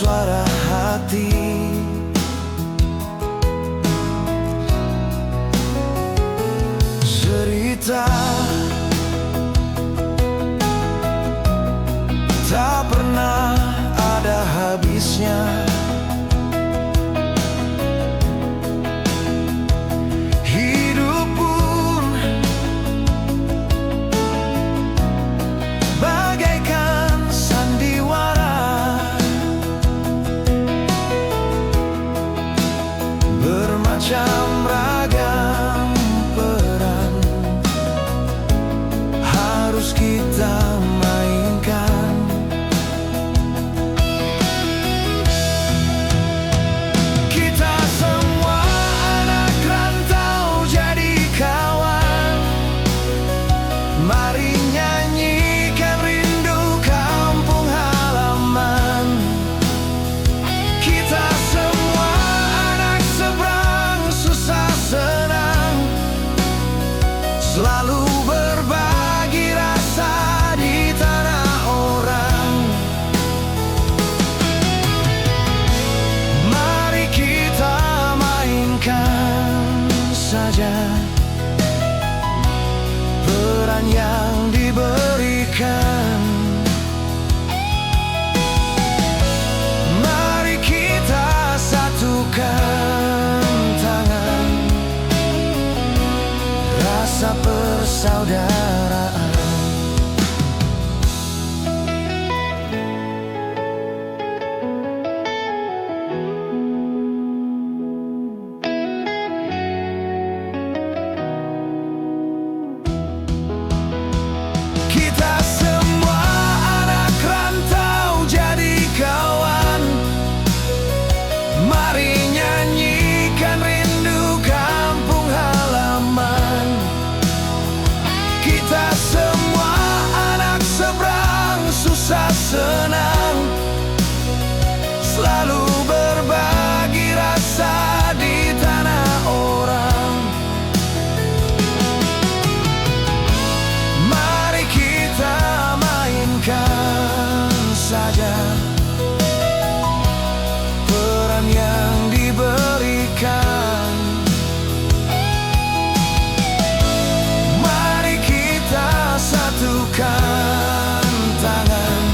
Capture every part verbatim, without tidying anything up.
suara hati. Cerita tak pernah ada habisnya. Hidup pun bagaikan sandiwara, bermacam ragam peran harus kita mainkan. Kita semua anak rantau jadi kawan. Mari nyanyikan rindu kampung halaman. Kita semua anak seberang, susah senang, selalu berbagi rasa di tanah orang. Mari kita mainkan saja peran yang diberikan. Mari kita satukan tangan, rasa persaudaraan. Kita semua anak rantau jadi kawan. Mari nyanyikan rindu kampung halaman. Kita semua anak seberang, susah senang, selalu berbagi rasa di tanah orang. Mari kita mainkan saja peran yang diberikan. Mari kita satukan tangan,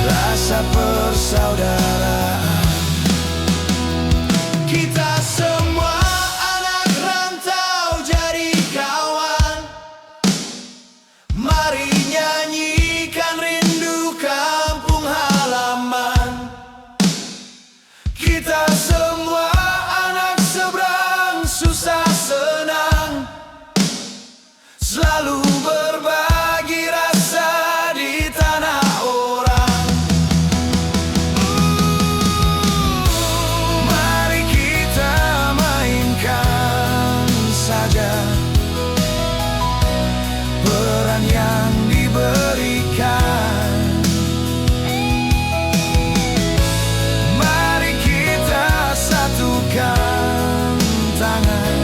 rasa persaudaraan. Kita semua anak rantau jadi kawan. Mari nyanyikan rindu kampung halaman. Kita semua anak seberang, susah senang, selalu berbagi rasa di tanah orang. Mari kita mainkan saja peran yang diberikan. Mari kita satukan tangan,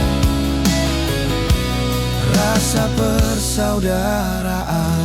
rasa persaudaraan.